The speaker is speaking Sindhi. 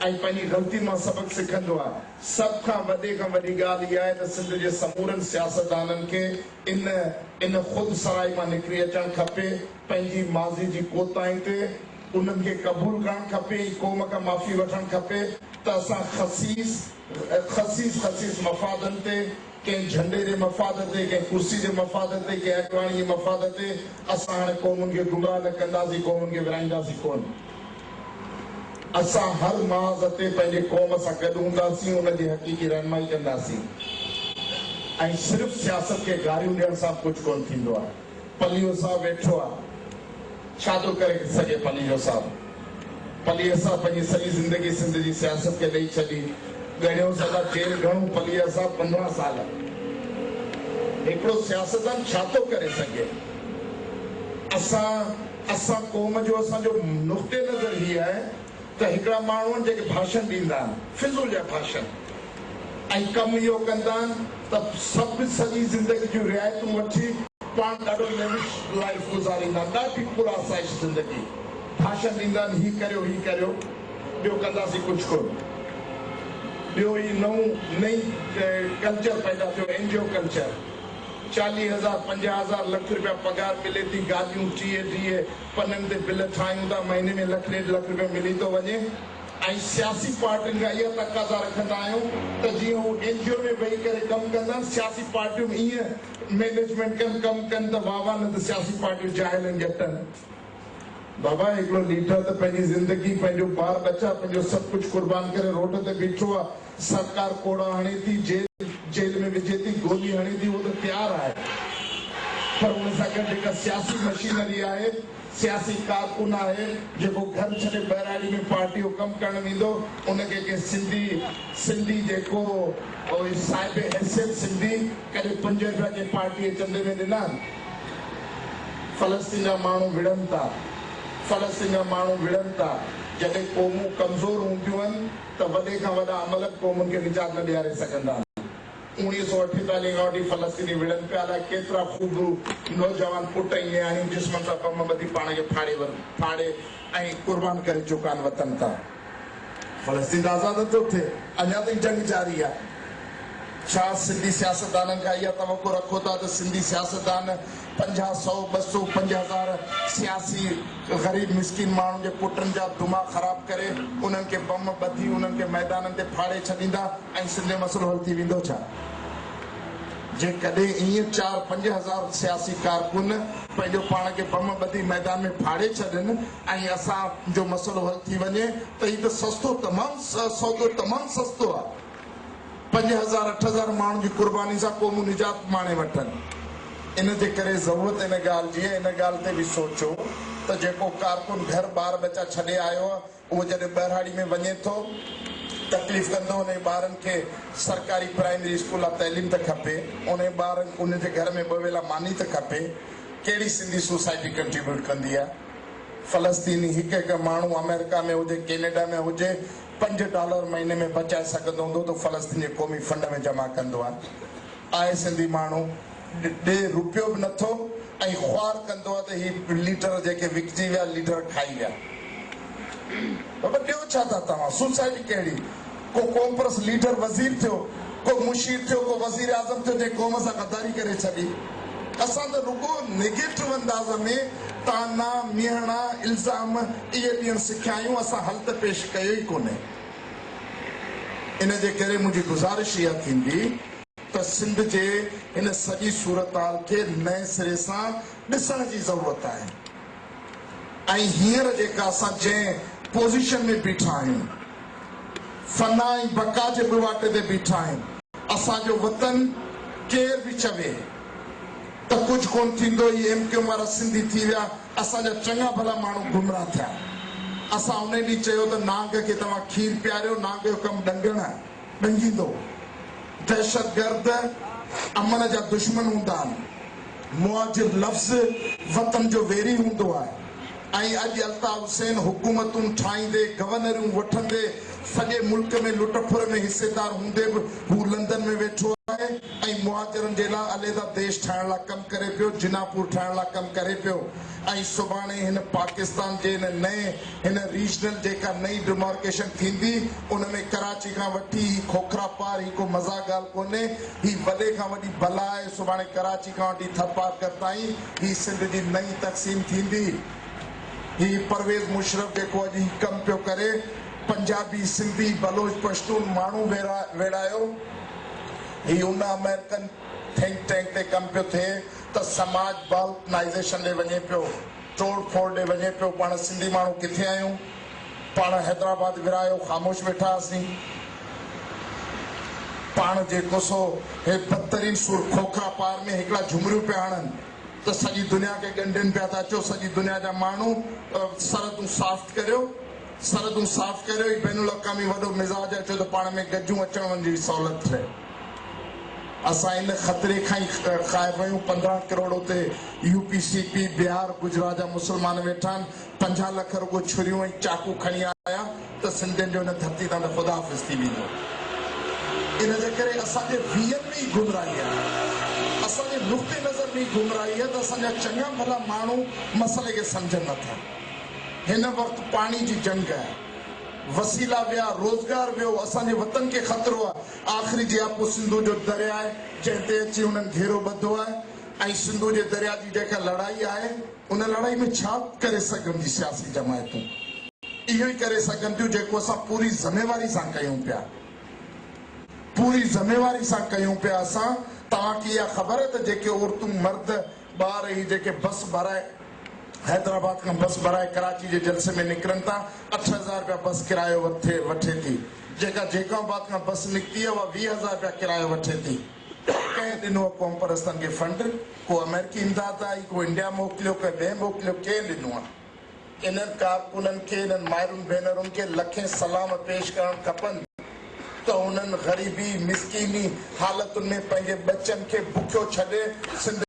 ۽ پنهنجي غلطين مان سبق سکندو آهي. سڀ کان وڏي کان وڏي ڳالهه اها آهي ته سنڌ جي سمورن سياستدانن کي ان ان خود سرائي مان نڪري اچڻ کپي، پنهنجي ماضي جي ڪوتاهين تي انهن کي قبول ڪرڻ کپي ۽ قوم کان معافي وٺڻ کپي ته اسان خسيس خسيس خسيس مفادن تي، ڪنهن جهنڊي جي مفاد تي، ڪنهن ڪرسي جي مفاد تي، ڪنهن اڳواڻي جي مفاد تي اسان هاڻي قومن کي گمراهه نه ڪنداسين، قومن کي ورهائينداسين ڪونه. اسان هر محاذ تي پنهنجي قوم سان گڏ هونداسين، ان جي حقيقي رهنمائي ڪنداسين ۽ صرف سياست کي گاريون ڏيڻ سان به ڪجهه ڪونه ٿيندو آهي. پليجو صاحب ويٺو آهي، ڇا ٿو ڪري سگهي پليجو صاحب؟ پليجي صاحب پنهنجي سڄي زندگي سنڌ جي سياست کي ڏئي ڇڏي. ڳڻيو سدا جيل گهڻو پليجا صاحب 15 سال. هڪڙو سياستدان ڇا ٿو ڪري سگهي؟ اسان اسان قوم جو اسان جو نقطه نظر هي آهي ته هڪڙا ماڻهو آهن جيڪي ڀاشڻ ڏيندا آهن فضول جا ڀاشڻ ۽ ڪم اهو ڪندا آهن ته سڀ سڄي زندگي جون رعايتون وٺي پاڻ ڏاڍو ليوش لائيف گذاريندا آهن ڏاڍي پر آسائش زندگي ڀاشڻ ڏيندا آهن هي ڪريو هي ڪريو ٻيو ڪنداسين ڪجهه ڪونه ٻيو هي نئون نئين ڪلچر پيدا ٿيو اين جي او ڪلچر. 40 هزار، 50 هزار، لک رپيا پگهار ملي ٿي، گاڏيون ٽيهه ٽيهه پنن تي بل ٺاهيون ٿا، مهيني ۾ لک ڏيڍ لک رپيو ملي ٿو وڃي ۽ سياسي پارٽين کان اها تقاضا رکندا آهيون ته جيئن هو اين جي او ۾ ويهي ڪري ڪم ڪندا آهن، سياسي پارٽيون به ايئن مئنيجمينٽ ڪن، ڪم ڪن ته واهه واهه نه ته سياسي پارٽيون جاهل ۽ ڄٽ آهن. بابا هڪڙو ليڊر ته پنهنجي زندگي، پنهنجو ٻار ٻچا، پنهنجو سڀ ڪجهه قربان ڪري روڊ تي بيٺو آهي، سرڪار ڪوڙا هڻي ٿي، جيل جيل ۾ وجهي ٿي، گولي هڻي ٿي، اهو ته تيار آهي پر ان سان گڏ جيڪا سياسي مشينري آهي، سياسي ڪارڪن آهي، جيڪو گهر ڇڏي ٻهراڙي ۾ پارٽي جو ڪم ڪرڻ ويندو، ان کي ڪنهن سنڌي سنڌي جيڪو صاحب حيثيت سنڌي ڪڏهن پنج رپيا ڪنهن پارٽي جي چندي ۾ ڏنا آهن؟ فلسطين جا ماڻهو وڙهن ٿا، فلسطين جا ماڻهو وڙهن ٿا، جڏهن قومون ڪمزور هونديون آهن ته وڏي کان وڏا عمل به قومن کي نجات نه ڏياري سگهندا آهن. 1948 کان وٺي فلسطيني وڙهن پيا، الائي ڪيترا خوبرو نوجوان پٽ ۽ نياڻيون جسمن سان بم ٻڌي پاڻ کي ڦاڙي ڦاڙي ۽ قربان ڪري چڪا آهن وطن تان. فلسطين ته آزاد نٿو ٿئي، اڃا تائين جنگ جاري آهي. ڇا سنڌي سياستدانن کان اها توقع رکو ٿا ته سنڌي سياستدان پنجاهه، سئو، ٻه سئو، 5000 سياسي غريب مسڪين ماڻهن جي پٽن جا دماغ خراب ڪري انهن کي بم ٻڌي انهن کي ميدانن تي ڦاڙي ڇڏيندا ۽ سنڌ جو مسئلو حل ٿي ويندو ڇا؟ جيڪڏهن ائين چار 5000 سياسي ڪارڪن پنهنجو پاڻ کي بم ٻڌي ميدان ۾ ڦاڙي ڇڏن ۽ اسان جو مسئلو حل ٿي وڃي ته هي ته سستو تمام سودو تمام سستو آهي. 5000 8000 ماڻهن جي قرباني سان قومون نجات ماڻي وٺن. ان جي ڪري ضرورت ان ڳالهه جي ان ڳالهه تي به سوچو ته جيڪو ڪارڪن گهر ٻار ٻچا ڇڏي آيو آهي اهو جڏهن ٻهراڙي ۾ وڃي ٿو تڪليف ڪندو ان جي ٻارن کي سرڪاري پرائمري اسڪول لاء تعليم ته کپي ان جي ٻارن ان جي گهر ۾ ٻه ويلا ماني ته کپي ڪهڙي سنڌي سوسائٽي ڪنٽريبيوٽ ڪندي آهي فلسطيني هڪ هڪ ماڻهو آمريڪا ۾ هجي ڪينيڊا ۾ هجي پنج ڊالر مهيني ۾ بچائي سگهندو هوندو ته فلسطين جي قومي فنڊ ۾ جمع ڪندو آهي. آهي سنڌي ماڻهو ڏي روپيو به نٿو ۽ خوار ڪندو آهي ته هي ليڊر جيڪي وڪجي ويا ليڊر کائي ويا. بابا ڏيو ڇا ٿا توهان سوسائٽي ڪهڙي ڪو قومپرست ليڊر وزير ٿيو ڪو مشير ٿيو ڪو وزير اعظم ٿيو جنهن قوم سان غداري ڪري ڇڏي. اسان ته رڳو نيگيٽو انداز ۾ طعنا، ميهڻا، الزام اهي ڏيڻ سکيا آهيون، اسان حل ته پيش ڪيو ئي ڪونهي. ان جي ڪري منهنجي گذارش اها ٿيندي ته سنڌ جي هن سڄي صورتحال کي نئين سري سان ڏسڻ جي ضرورت آهي ۽ هينئر جيڪا اسان جنهن پوزيشن ۾ بيٺا آهيون، فنا ۽ بقا جي ٻه واٽي تي بيٺا آهيون. اسان جو وطن ڪير به چوي ته ڪجهه ڪونه ٿيندو، هي ايم ڪيو ايم وارا سنڌي ٿي ويا، اسان جا چڱا ڀلا ماڻهو گمراهه ٿيا. اسان انهي ڏينهن چيو ته نانگ کي توهان کير پياريو، نانگ جو ڪم ڏنگڻ آهي، ڏنگيندو. دهشتگرد امن جا دشمن هوندا آهن. مهاجر لفظ وطن جو ويري هوندو آهي. ۽ اڄ الطاف حسين حڪومتون ٺاهيندي، گورنريون وٺندي، سڄي ملڪ ۾ لٽ ڦر ۾ حصيدار هوندي به هو لندن ۾ ويٺو آهي ۽ مهاجرن جي لاء عليحده ديش ٺاهڻ لاء ڪم ڪري پيو، جناح پور ٺاهڻ لاء ڪم ڪري پيو ۽ سڀاڻي هن پاڪستان جي هن نئين هن ريجنل جيڪا نئين ڊمارڪيشن ٿيندي ان ۾ ڪراچي کان وٺي هي کوکرا پار هي ڪو مذاق ڳالهه ڪونهي هي وڏي کان وڏي بلا آهي سڀاڻي ڪراچي کان وٺي ٿرپارڪر تائين هي سنڌ جي نئين تقسيم ٿيندي. هي پرويز مشرف جيڪو اڄ هي ڪم پيو ڪري، پنجابي، سنڌي، بلوچ، پشتون ماڻهو ويڙهايو، هي ان آمريڪن ٿنڪ ٽينڪ تي ڪم پيو ٿئي ته سماج بالڪنائيزيشن ڏي وڃي پيو، ٽوڙ ڦوڙ ڏي وڃي پيو، پاڻ سنڌي ماڻهو ڪٿي آهيون؟ پاڻ حيدرآباد ورهايو خاموش ويٺا هئاسين. پاڻ جيڪو سو هي بدترين سور کوکرا پار ۾ هڪڙا جهمريون پيا هڻن ته سڄي دنيا کي ڳنڍين پيا ته اچو سڄي دنيا جا ماڻهو سرحدون صاف ڪريو سرحدون صاف ڪريو هي بين الاقوامي وڏو مزاج اچو ته پاڻ ۾ گڏجون اچڻ وڃڻ جي سهولت ٺهي. اسان ان خطري کان ئي خائف آهيون 15 ڪروڙ اتي U P C P Bihar Gujarat جا مسلمان ويٺا آهن 50 لک رڳو ڇريون ۽ چاقو کڻي آيا ته سنڌين جو هن ڌرتي تان ته خدا حافظ ٿي ويندو. ان جي ڪري اسان جي ويهن ۾ ئي گمراهي آهي. اسان جي نقطي نظر ۾ ئي گمراهي آهي ته اسان جا چڱا ڀلا ماڻهو مسئلي کي سمجهن نه ٿا. هن وقت پاڻي جي جنگ آهي. وسيلا ويا، روزگار ويو، اسان جي وطن کي خطرو آهي. آخري جياپو سنڌو جو درياء آهي، جنهن تي اچي هنن گهيرو ٻڌو آهي ۽ سنڌو جي درياء جي جيڪا لڙائي آهي، ان لڙائي ۾ ڇا ڪري سگهن ٿيون سياسي جماعتون؟ اهو ئي ڪري سگهن ٿيون جيڪو اسان پوري ذميواري سان ڪيون پيا. پوري ذميواري سان ڪيون پيا اسان. توهان کي اها خبر آهي ته جيڪي عورتون، مرد، ٻار هي جيڪي بس ڀرائي حيدرآباد کان بس ڀرائي ڪراچي جي جلسي ۾ نڪرن ٿا، 8000 رپيا بس ڪرايو وٺي ٿي. جيڪا جيڪب آباد کان بس نڪتي آهي اها 20,000 رپيا ڪرايو وٺي ٿي. ڪنهن ڏنو آ قومپرستن کي فنڊ؟ ڪو آمريڪي امداد آئي، ڪو انڊيا موڪليو، ڪنهن ٻئي موڪليو، ڪنهن ڏنو آ؟ انهن ڪارڪنن کي، انهن مائرن ڀينرن کي لکين سلام پيش ڪرڻ کپن ته انهن غريبي، مسڪيني حالتن ۾ پنهنجي ٻچن کي بکيو ڇڏي سنڌ.